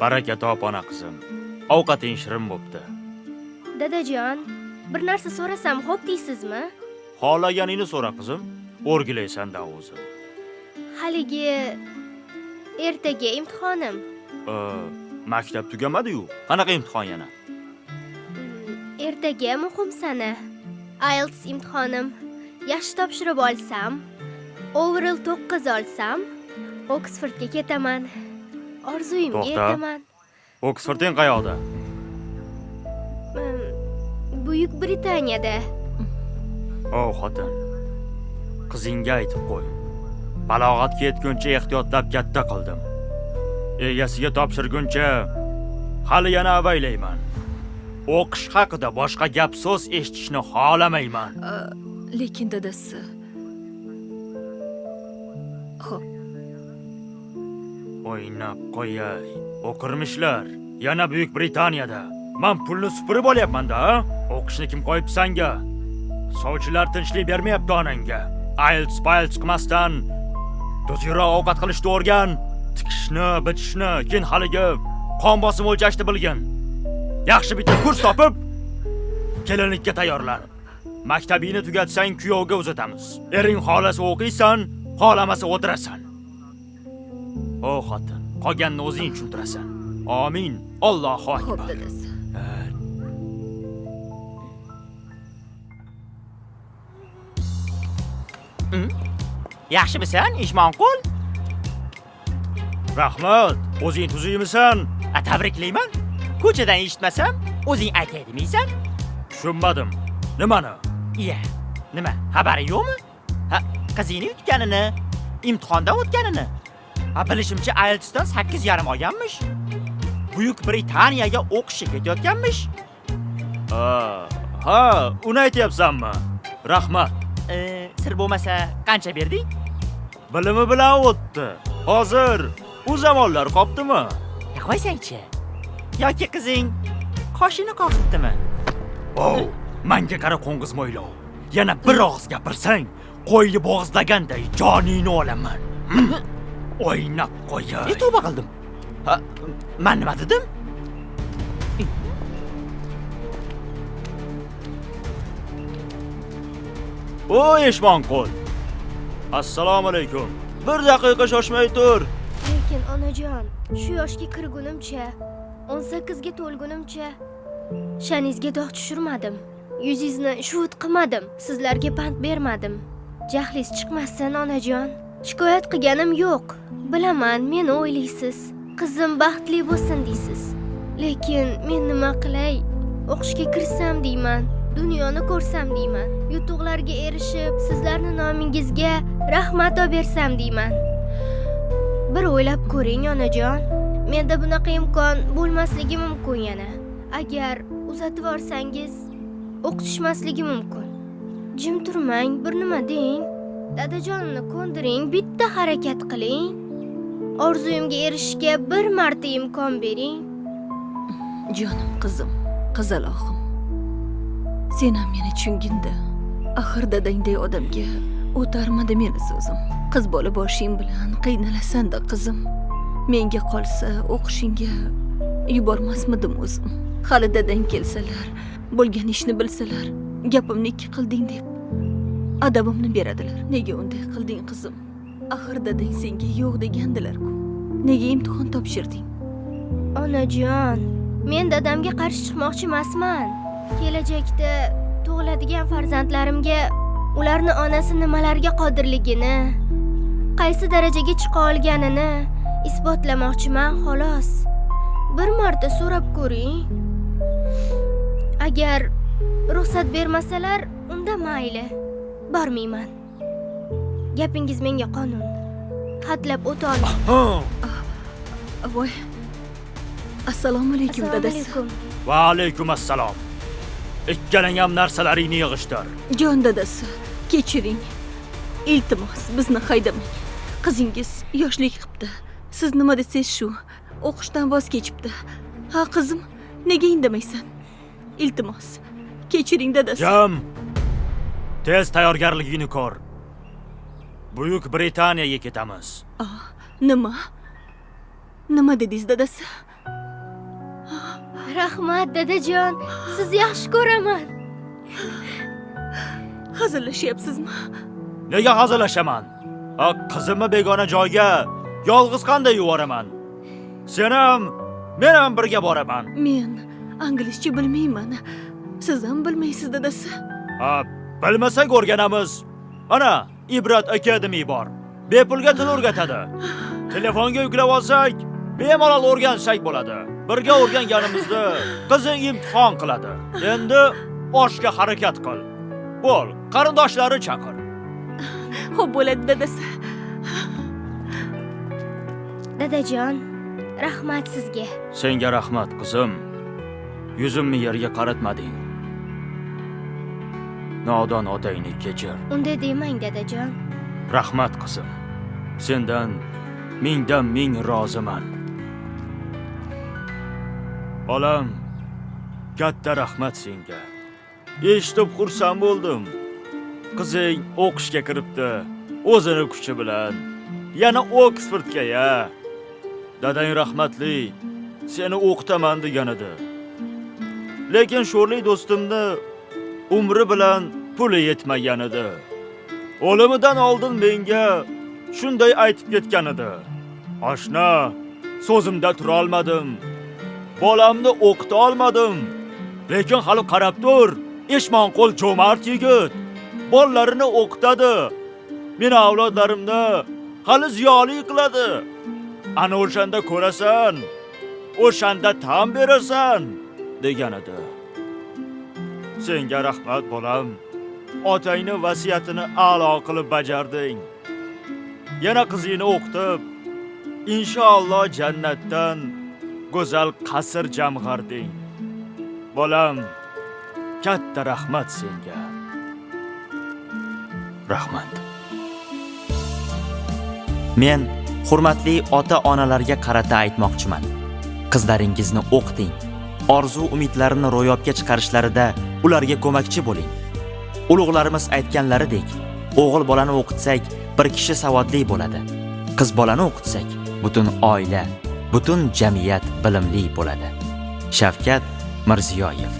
Baraka top, ona qizim. Ovqating shirin bo'pti. Dadajon, bir narsa so'rasam xo'p deysizmi? Xohlaganingni so'ra, qizim. O'rgilaysan-da o'zi. Haligi ertaga imtihonim. Maktab tugamadi-yu. Qanaqa imtihon yana? Ertaga muhim sana. IELTS imtihonim. Yaxshi topshirib olsam, overall 9 olsam, Oksfordga ketaman. Orzuyimga yetaman. Oksfording qayoqda? Buyuk Britaniyada. O xotin. Qizingga aytib qo'y. Balog'atga yetguncha ehtiyotlab katta qildim. Egasiga topshirguncha hali yana avaylayman. O'qish haqida boshqa gap so'z eshitishni xohlamayman. Lekin dadasi. Xo'p. O'ynab qo'yay. O'qirmishlar. Yana Buyuk Britaniyada. Men pulni supurib olyapman-da, O'qishni kim qo'yibdi sanga? Sovchilar tinchlik bermayapti onangga. IELTS PIELTS qilmasdan tuzukroq ovqat qilishni o'rgan, tikishni, bichishni, keyin haligi qon bosim o'lchashni bilgin. Yaxshi bitta kurs topib, kelinlikka tayyorlan. Maktabingni tugatsang kuyovga uzatamiz. Ering xohlasa o'qiysan, xohlamasa o'tirasan. O xotin, qolganini o'zing tushuntirasan. Amin. Allohu akbar. Xo'p, dadasi. Yaxshimisan, Ishmonqul? Rahmat. O'zing tuzukmisan? Tabriklayman. Ko'chadan eshitmasam, o'zing aytay demaysan? Tushunmadim. Nimani? Iya, nima, xabari yo'qmi? Ha, qizingni yutganini, imtihondan o'tganini. Ha, bilishimcha IELTSdan 8.5 olganmish. Buyuk Britaniyaga o'qishga ketayotganmish. Ha, uni aytyapsanmi? Rahmat. Sir bo'lmasa qancha berding? Bilimi bilan o'tdi. Hozir u zamonlar qopdimi? Qo'ysangchi. Yoki qizing qoshini qoqibdimi? Oh, menga qara qo'ng'iz mo'ylov. Yana bir og'iz gapirsang, qo'yni bo'g'izlaganday joningni olaman. O'ynab qo'yay. Tavba qildim. Ha, men nima dedim? O Eshmonqul. Assalomu alaykum. Bir daqiqa shoshmay tur. Lekin onajon, shu yoshga kirgunimcha, 18 ga to'lgunimcha sha'ningizga dog' tushirmadim. Yuzingizni shuvut qilmadim, sizlarga pand bermadim. Jahlingiz chiqmasin, onajon. Shikoyat qilganim yo'q. Bilaman, meni o'ylaysiz. Qizim baxtli bo'lsin deysiz. Lekin men nima qilay? O'qishga kirsam deyman, dunyoni ko'rsam deyman, yutuqlarga erishib, sizlarning nomingizga rahmat bersam deyman. Bir o'ylab ko'ring, onajon. Menda bunaqa imkon bo'lmasligi mumkin yana. Agar uzatib yuborsangiz, o'qitishmasligi mumkin. Jim turmang, bir nima deng. Dadajonimni ko'ndiring, bitta harakat qiling. Orzuyimga erishishga bir marta imkon bering. Jonim qizim, qizalog'im. Sen ham meni tushunginda. Axir dadangday odamga o'tarmadi meni so'zim. Qiz bola boshing bilan qiynalasan-da qizim. Menga qolsa o'qishingga yubormasmidim o'zim. Hali dadang kelsalar, bo'lgan ishni bilsalar, gapimni ikki qilding deb adabimni beradilar. Nega unday qilding qizim? Axir dadang senga yo'q degandilar-ku. Nega imtihon topshirding? Onajon, men dadamga qarshi chiqmoqchi emasman. Kelajakda tug'iladigan farzandlarimga ularni onasi nimalarga qodirligini, qaysi darajaga chiqa olganini isbotlamoqchiman xolos. Bir marta so'rab ko'ring. Agar ruxsat bermasalar, unda mayli. Bormayman. Gapingiz menga qonun. Hatlab o'ta olmayman. Voy. Assalomu alaykum dadasi. Va alaykum assalom. Ikkalang ham narsalaringni yig'ishtir. Jon dadasi, kechiring. Iltimos, bizni haydamang. Qizingiz yoshlik qilibdi. Siz nima desangiz shu. O'qishdan voz kechibdi. Ha qizim, nega indamaysan? Iltimos, kechiring dadasi. Jam. Tez tayyorgarligingni ko'r. Buyuk Britaniyaga ketamiz. Nima? Nima dedingiz dadasi? Rahmat dadajon, sizni yaxshi ko'raman. Hazillashyapsizmi? Nega hazillashaman? Qizimni begona joyga yolg'iz qanday yuboraman? Sen ham, men ham birga boraman. Men anglizcha bilmayman. Siz ham bilmaysiz dadasi. Ha, bilmasak o'rganamiz. Ana, Ibrat Academy bor. Bepulga til o'rgatadi. Telefonga yuklab olsak, bemalol o'rgansak bo'ladi. Birga o'rganganimizda qizing imtihon qiladi. Endi oshga harakat qil. Bo'l, qarindoshlari chaqir. Xo'p bo'ladi dadasi. Dadajon, rahmat sizga. Senga rahmat, qizim. Yuzimni yerga qaratmading. Nodon otangni kechir. Unday demang dadajon. Rahmat, qizim. Sendan mingdan ming roziman. Bolam, katta rahmat senga. Eshitib xursand bo'ldim. Qizing o'qishga kiribdi, o'zini kuchi bilan. Yana Oksfordga ya. Dadang rahmatli seni o'qitaman degan edi. Lekin sho'rlik do'stimni umri bilan puli yetmagan edi. O'limidan oldin menga shunday aytib ketgan edi. Oshna, so'zimda tura olmadim. Bolamni o'qita olmadim. Lekin hali qarab tur, Eshmonqul jo'mard yigit. Bolalarini o'qitadi. Meni avlodlarimni hali ziyoli qiladi. Ana o'shanda ko'rasan, o'shanda tan berasan, degan edi. Senga rahmat bolam. Otangni vasiyatini a'lo qilib bajarding. Yana qizingni o'qitib, inshaalloh jannatdan go'zal qasr jamg'arding. Bolam, katta rahmat senga. Rahmat. Men hurmatli ota-onalarga qarata aytmoqchiman. Qizlaringizni o'qiting. Orzu umidlarini ro'yobga chiqarishlarida ularga ko'makchi bo'ling. Ulug'larimiz aytganlaridek, o'g'il bolani o'qitsak, bir kishi savodli bo'ladi. Qiz bolani o'qitsak, butun oila, butun jamiyat bilimli bo'ladi. Shavkat Mirziyoyev.